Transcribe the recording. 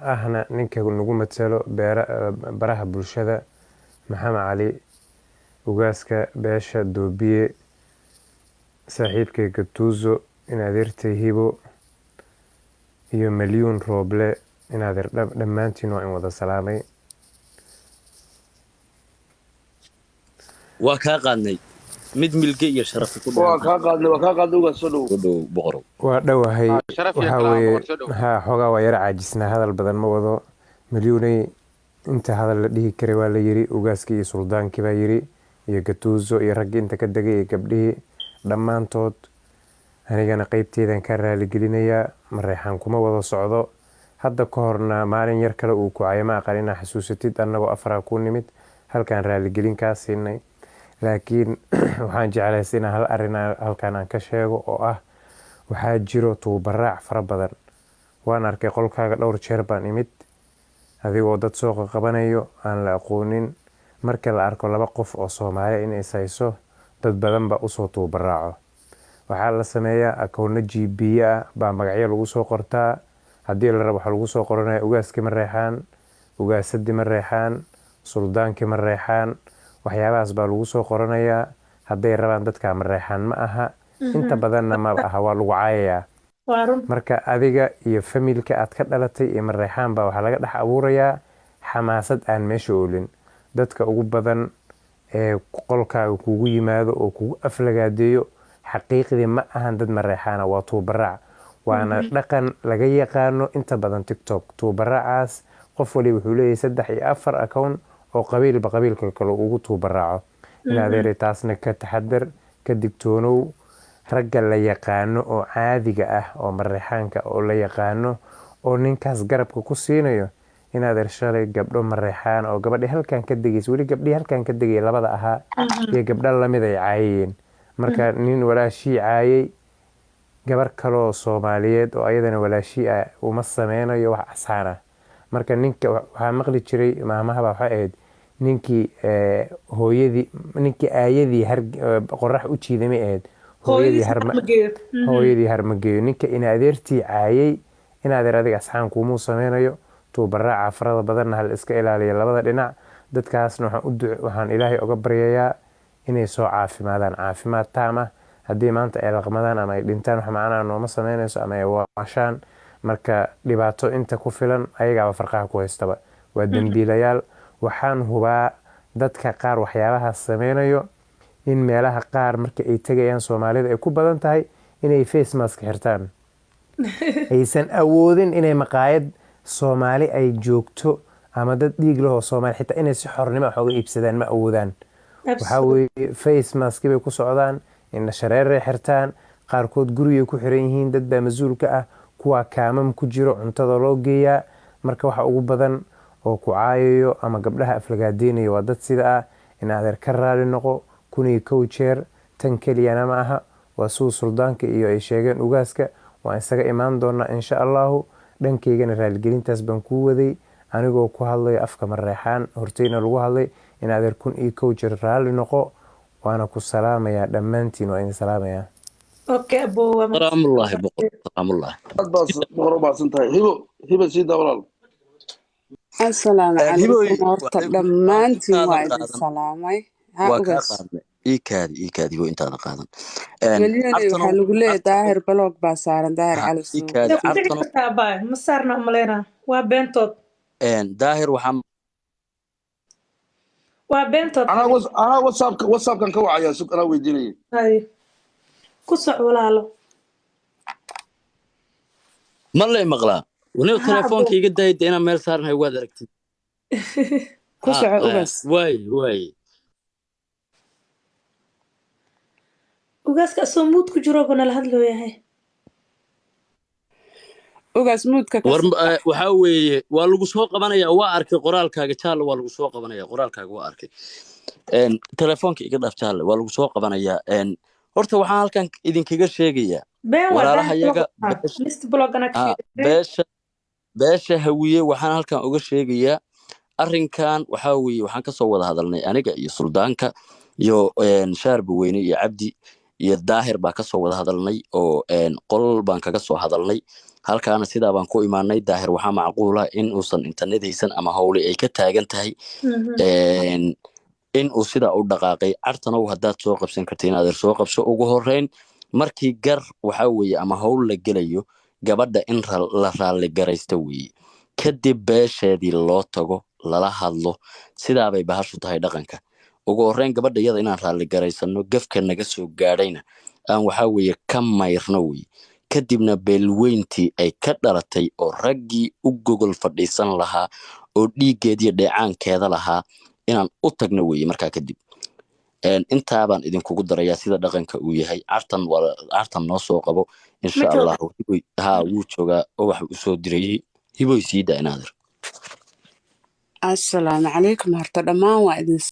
Ahna ninka nagu matalo baraha bulshada, Maxamed Cali, ugaaska beesha Doobiye, saaxiibkay Gatuuzo, in adeertay Hibo iyo Malyuun Rooble, in adeer dhammaantiin waa in wada salaamay. Waa kaa qaadnay, mid milge iyo sharaf ku Waa kaa qaadnay, waa kaa qaadnay. Ugaas, soo dhow. Ku dhow, boqorow. Waa dhowahay. Sharaf iyo waxaa kalaam weeye boqor, soo dhow. Haa, xoogaa waa yara caajisnaa, hadal badan ma wado. Milyuunay, inta hadal la dhihi karay waa la yiri, ugaaskii iyo suldaankii baa yiri iyo Gatuuzo iyo raggii inta ka degay iyo gabdhihii dhammaantood. Anigana qeybteydan ka raaligelinayaa. Mareexaan kuma wada socdo. Hadda ka horna maalin yar kale uu kucaya, ma aqan inaa xasuusatid, annagoo afaraa ku nimid halkaan raaligelin kaa siinay. Laakiin waxaan jeclays inaan hal arrin halkaan aan ka sheego, oo ah waxaa jiro tuubaraac fara badan. Waan arkay qolkaaga, dhowr jeer baan imid adigoo dad soo qabanayo aan la aqoonin. Marka la arko laba qof oo Soomaali in is hayso, dad badan baa usoo tuubaraaco. Waxaa la sameeyaa akoono GB ah baa magacyo lagu soo qortaa. Haddii la rabo waxaa lagu soo qoranaya ugaaskii Mareexaan, ugaasadii Mareexaan, suldaankii Mareexaan, waxyaabahaas baa lagu soo qoranayaa. Hadday rabaan dadka Mareexaan ma aha, inta badanna maba aha, waa lagu caayayaa. Waa run. Marka adiga iyo familka aad ka dhalatay iyo Mareexaan baa waxaa laga dhex abuurayaa xamaasad aan meesha oolin. Dadka ugu badan ee qolkaaga kugu yimaado oo kugu aflagaadeeyo xaqiiqdii ma ahan dad Mareexaana, waa tuubaraac, waana dhaqan laga yaqaano inta badan TikTok. Tuubaraacaas qof waliba wuxuu leeyahay 3 iyo 4 account oo qabiilba qabiilka kale ugu tuubaraaco. In adeeray, taasna ka taxadar, ka digtoonow. Ragga la yaqaano oo caadiga ah oo Mareexaanka oo la yaqaano oo ninkaas garabka ku siinayo, in adeer, shalay gabdho Mareexaan oo gabadhii halkan ka degaysa, weli gabdhihii halkan ka degaya labada ahaa iyo gabdho lamid ay caayayeen. Marka nin walaashii caayay gabar kaloo Soomaaliyeed oo ayadana walaashii ah uma sameynayo wax asxaan ah. Marka ninka waxaa maqli jiray maamahaba, waxay ahayd ninkii hooyadii, ninkii aayadii qorax u jiidamay ahayd hooyadii. Hooyadiis harma ma geeyo. Hooyadii harmageeyo. Ninka in adeertii caayay, in adeer, adiga asxaan kuumuu sameynayo. Tuubaraaca farada badanna hal iska ilaaliya labada dhinac. Dadkaasna waxaan Ilaahay oga baryayaa inay soo caafimaadaan, caafimaad taam ah. Haddii maanta ay laqmadaan ama ay dhintaan, wax macnaha nooma sameynayso, ama ay waashaan. Marka dhibaato inta ku filan ayagaaba farqaha ku haystaba, waa dembiilayaal. Waxaan hubaa dadka qaar waxyaabahaas sameynayo in meelaha qaar marka ay tegayaan Soomaalida ay ku badan tahay inay face mask xirtaan, aysan awoodin inay maqaayad Soomaali ay joogto ama dad dhiig lahoo Soomaali xitaa inay si xornimo wax uga iibsadaan ma awoodaan. Waxaa weeye face mask bay ku socdaan, indha shareeray xirtaan, qaarkood gurigay ku xiran yihiin, dad baa mas-uulka ah, kuwaa kaamam ku jiro, cuntada loo geeyaa. Marka waxa ugu badan oo ku caayayo ama gabdhaha aflagaadeynayo waa dad sida ah. In adeer, ka raali noqo 1001 jeer. Tan keliyana ma aha, waa suu suldaanka iyo ay sheegeen ugaaska. Waan isaga imaan doonaa insha Allahu. Dhankaygana raaligelintaas baan kuu waday anigoo ku hadlayo afka Mareexaan horteyna lagu hadlay. In adeer, 1001 jeer raali noqo, waana ku salaamayaa dhammaantiin, waa idin salaamayaa. Okay abo, waa Salaamullaahi boqor, salaamullaahi. Aad baad, boqor, u mahadsan tahay. Hibo, Hibo, sii daa walaal. Asalaamu Hiboy, calaykum horta wacalaykum dhammaantiin intaadan waa idin qaadan salaamay. Ha waa kaa ugaas. qaadnay. Ii kaadi, ii kaadi, hibo, intaadan qaadan. Milyaney, waxaa Cartanow lagu leeyahay Cartanow Daahir block baa saaran, Daahir ha Cali ii Suuq. kaadi. Ku tegi Cartanow kartaa abaa, ma saarna umaleynaa, waa beentood. Daahir waxaa Waa beentood. Anaa WhatsAppkan ka wacaya, sug, anaa weydiinaya. Hay, ku soc walaalo. Ma lay maqlaa waniba? Ha. Telefoonka Abo. Iga daayda inaan meel saarnahay waad aragtid. Ku ha soco ugaas. Waay waay. Ugaaska asoo mute ku jirooba nala hadlooyahay. Ugaas, mute-ka ka War sii bax. Waxaa weeye waa lagu soo qabanayaa, waa arkay qoraalkaaga jaalle, waa lagu soo qabanaya qoraalkaaga, waa arkay. Telefoonka iga dhaaf jaalle, waa lagu soo qabanayaa. Horta waxaan halkan idinkaga sheegayaa Been waa walaalaha Daahir block yaga ah beesha list block anaa ka sheegay. Beesha Hawiye waxaan halkan uga sheegayaa arrinkan. Waxaa weeye waxaan kasoo wada hadalnay aniga iyo suldaanka iyo Shaarba Weyne iyo Cabdi. Iyo Daahir baa kasoo wada hadalnay oo qol baan kaga soo hadalnay. Halkaana sidaa baan ku imaanay. Daahir waxaa macquula in uusan internet haysan ama howli ay ka taagan tahay, in uu sidaa u dhaqaaqay. Cartanow, haddaad soo qabsan karta in adeer soo qabso. Ugu horreyn, markii gar waxaa weeye ama howl la gelayo, gabadha in la raalli garaysto weeye, kadib beesheedii loo tago, lala hadlo. Sidaabay bahashu tahay dhaqanka. Ugu horreyn gabadha iyada inaan raalli garaysano, gafka naga soo gaadhayna aan waxaa weeye ka mayrno weye, kadibna beelweyntii ay ka dhalatay oo raggii u gogol fadhiisan lahaa oo dhiiggeediyo dheecaankeeda lahaa inaan u tagno weye. Markaa kadib intaabaan idinkugu darayaa sida dhaqanka uu yahay. Cartan waa Cartan, noo soo qabo insha Ma jooga? Allahu. Hiboy haa, wuu joogaa oo wax usoo dirayay. Hiboy, sii daa inaadir. Assalaamu calaykum. Horta dhammaan waa idin